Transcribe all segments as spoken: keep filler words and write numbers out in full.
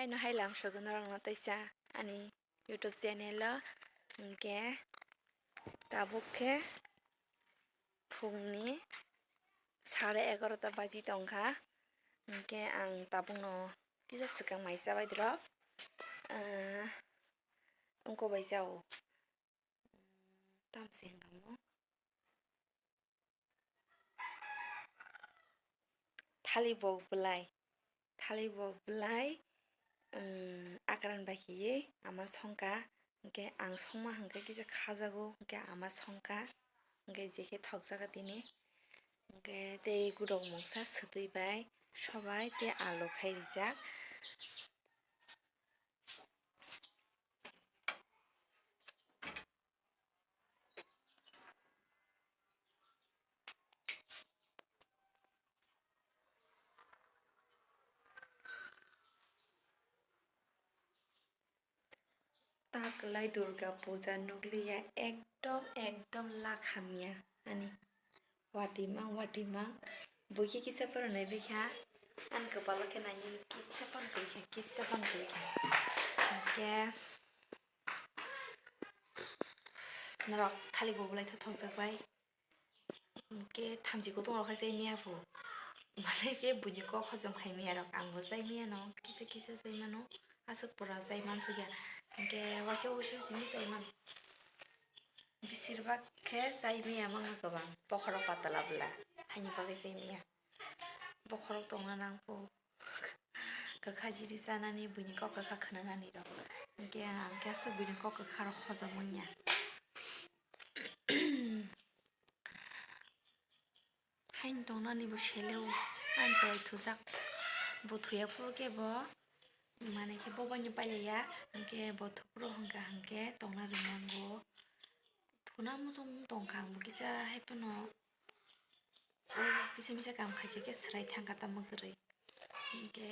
Nw hai lamsogo norokno teisa ani YouTube channel o, hwnkhe tabuk khe phungni sare egarota baji tongkha, hwnkhe ang tabukno kisa swkang mai chabai dirok, ah, wngkok bai chao. Tamsi hwnkha mo. Thali bok bwlai, thali bok bwlai, um, akran bai khiywi ama songkha, hwnkhe ang songma hwnkhe kisa khajago, hwnkhe ama songkha, hwnkhe jekhe thokjaga tini, hwnkhe tei gudok mungsa swtwi bai sobai tei alu khai rijak. Ta kwlai Durga puja nukliya, ekdom, ekdom lak hamya ani. Watimang, watimang. Buikhe kisa phano naibaikha. Ani kwpalo khe nainani kisa phano kwrwikha, kisa phano kwrwikha. Hwnkhe norok thali bok bwlai thokjak bai. Hwnkhe thamchi kutung rok khai chai miya phu. Mane khe buini kok hojom khai miya rok. Ang bo chai miya no, kisa kisa chai mano. Aswk pura chai mansukya. Hwnkhe waisa waisa simi chai mano. Besirbak khe chai miya mangkha kwbang, bokhorok patala bwla, haini bagwi chai miya. Bokhorok tongna nang kho, kwkha jili chanani, buini kok kwkha khwnanani rok. Hwnkhe ang khe aswk buini kok kwkha rok hojom wngya. Haini tongnani bo seleo, ani jora thujak. Bo thuya phuru khe bo, mane khe bobaino pailaiya, hwnkhe bo thuphuru hwnkha hwnkhe tongna rwnai bo. Thuna muchung tongkha ang bo kisa, hai phano o kisa misa kam khaikhe khe swrai thangkha tamo kwrwi. Hwnkhe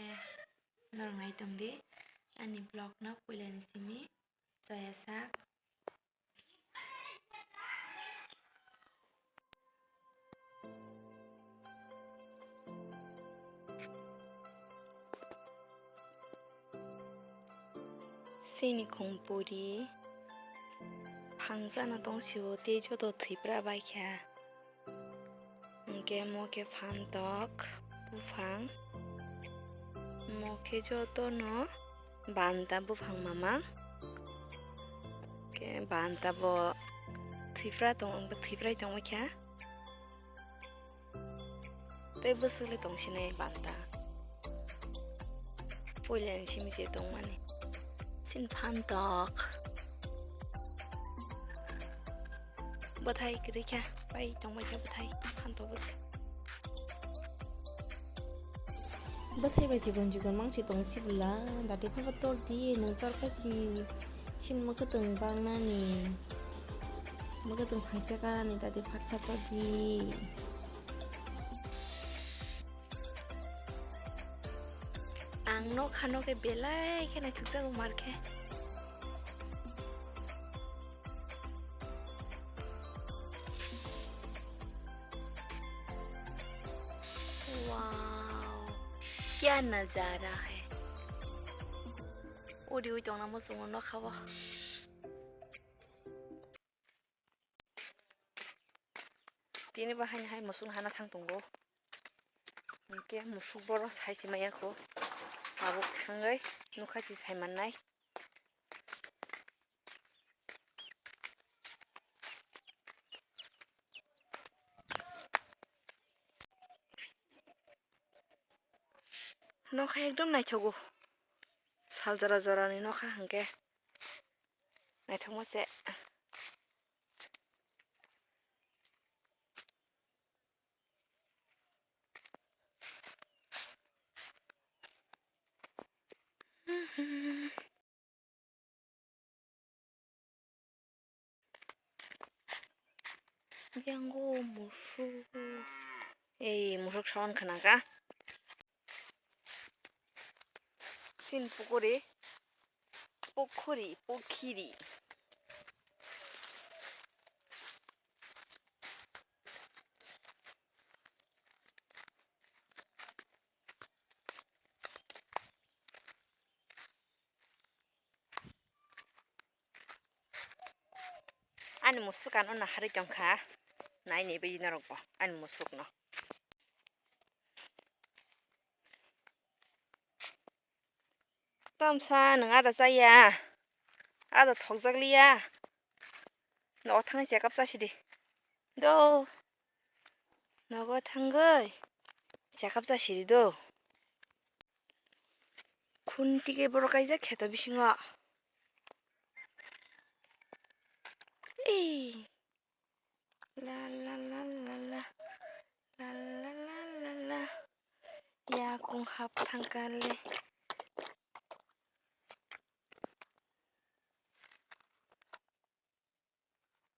norok nai tongdi ani vlog no puilani simi choya sak. Chini khum puri phangjano tongsio, tei joto thwipra baikha. Hwnkhe mo khe phantok buphang, mo khe jotono banta buphang mamang. Khe banta bo thwipra tong-, thwiprai tongma kha. Tei bwswk le tongsinai banta. Puilani simi je tongmani. Chini phantok. Bwthai kwrwi kha, pai tongbai kha bwthai, phantok bwthai. Bwthai bai chikon chikon mangsi tong sibwla, dati phaba tor di, nwng tor kha si, chini mwkhwtwng bangnani, mwkhwtwng phaisa karani, dati phat phat tor di. Ang nokha nokhe belai khe naithokjago mar khe. Wow, kya nazara hai. Uri ui tongna muchungo nokha o. Tini bo haino hai musuk hana thang tongo. Hwnkhe musuk boro sai se maya kho. Abo thangwi nokha se sai mannai. Nokha ekdom naithogo. Sal jora jora ni nokha hwnkhe. Naithokma se. Yango musuk. Ei, musuk sawan khna kha. Sin pukuri. Pukhuri, pukhiri. Ani musuk ano naharwi tongkha. Nai nai bai norokbo ani musukno. Tamsa nwng ada chaya. Ada thokjak liya. Nogo thangwi chekap chasidi. Do. Nogo thangwi chekap chasidi do. Khunti khe borok kaijak kheto bisingo. Ei. La la la la la. La la la la la. Yakung hap thangkha le.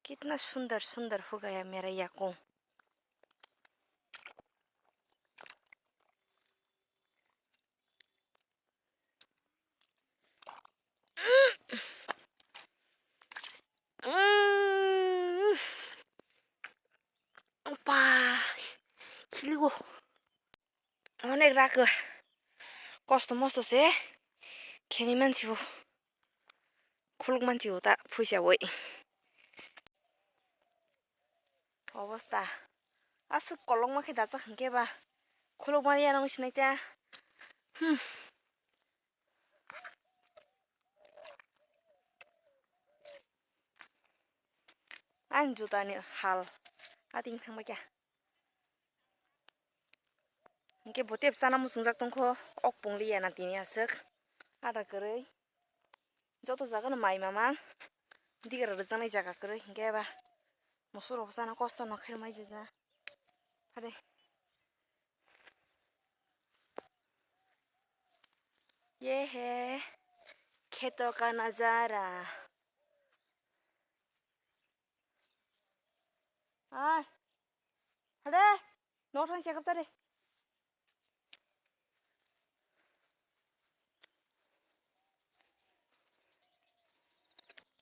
Kitna sundar sundar ho gaya mera yakung. Opa, chiligo. Onek rak kosto mosto se kheni mansibo. Khuluk mansibo ta phuisa oi. Obosta. Aswk kolokma khe dachak hinkhe ba. Khuluk mani yanung sinai ta. Hmm. Ani juta ni hal. Ating thangma kya. Hinkhe bo tep chana muchungjak tongkho, ok pungli ya na tini aswk. Ada kwrwi. Joto jaga no mai mamang. Digra rwjaknai jaga kwrwi hinkhe ba. Musurok chana kosto no khair mai jesa. Hade. Ye he. Kheto ka nazara. Ai. Hade. No thang chekap tare.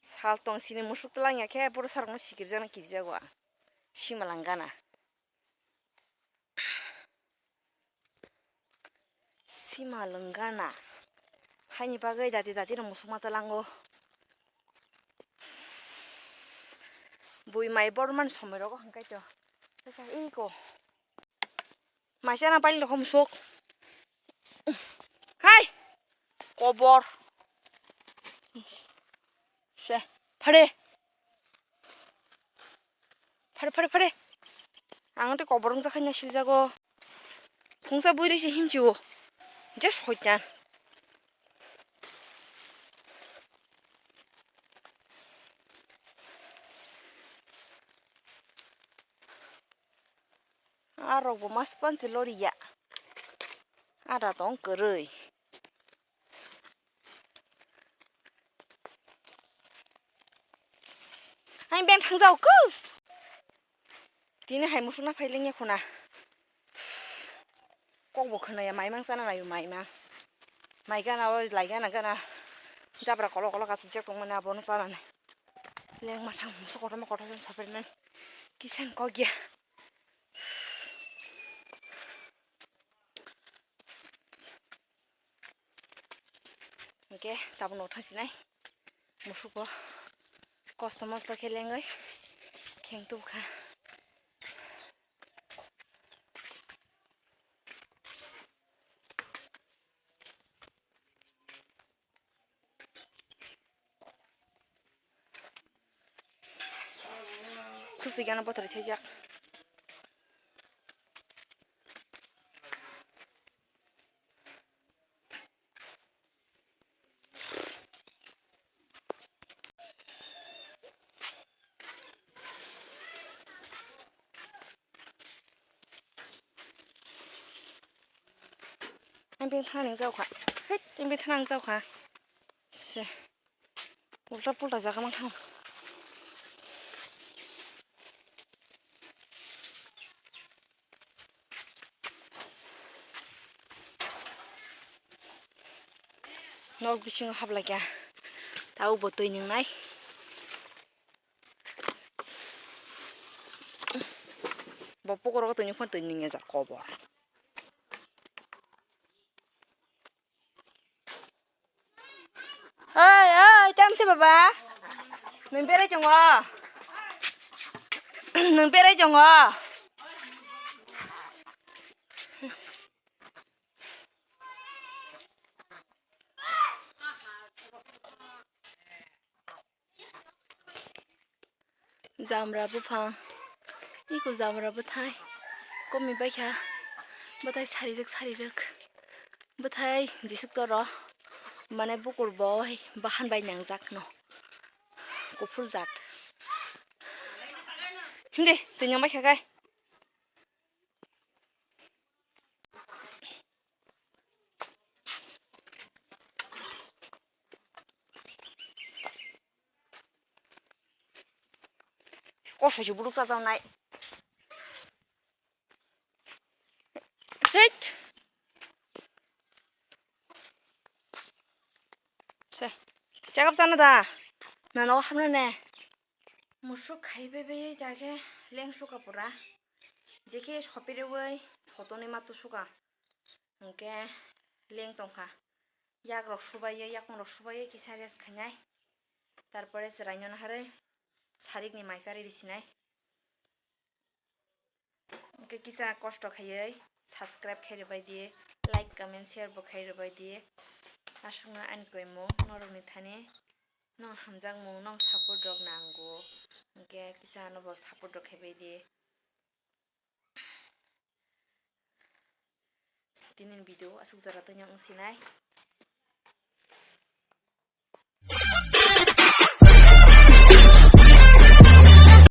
Sal tong sini musuk tlang ya khe boro sarok no sikirjak na kirjago ang. Sima lang gana. Sima lwng gana. Haini bagwi dati dati rok musuk ma tlango. Bui mai borman somoi rogo hwnkhe to. Tesa iko. Maisa na pailok musuk. Hai. Kobor. Se. Phare. Phare, phare, phare. Ang tei kobor wngjakha hwnwi siljago. Phungsa buiri se himsio. Je soitan. Arok bo mas pansi lori ya. Ada tong kwrwi. Ang beng thang jau kho. Tini hai musuk na phai lengya khuna. Kok bo khwnaya, maimang chana naio, maimang. Mai gana o, lai gana gana. Jabra kolok kolok aswk jak tongmani abono chanani. Lengma thang musuk kotorma kotor jon sapermani. Kisan kok ya. Hingke tabuk no thangsinai. Musuk bo kosto mosto khe lengwi kheng tubukha. Khusui gana bothor thajak. Ang bini thani jaokha. Hei, ang bini thani jaokha. Se. Ulta pulta jaga mang thang. Nok bisingo hablai kha. Tabuk bo twi nwngnai. Bo pukur o twi nung phano twi nung ya jak kobor. Oi, oi, tamse baba. Nung berai tongo. Nwng berai tongo. Jamra buphang, iko jamra bwthai, komi baikha, bwthai sarirwk sarirwk, bwthai jisuk toro, mane bukur bo hai bahan bai nangjak no, kuphur jat. Hindi, twi nang baikha kai. Kosoi se buruk chajaknai. Hit. Se, chakap chana da. Na nogo hamna ne. Musuk khai bai bai jage leng suka pura. Jekhe sopirewoi sotoni matu suka. Hwnkhe leng tongkha. Yakrok subaiwi, yakung rok subaiwi kisa rest khainai. Tarpore chwraino naharwi sarikni mai charwi risinai. Hwnkhe kisa kosto khaiwi subscribe khai rwbai di, like, comment, share bo khai rwbai di. Aswkno ani koimung norokni thani, no hamjakmung, no support rok nango. Hwnkhe kisa ano bo support rok khaibai di. Tini video aswk jora tongya wng sinai.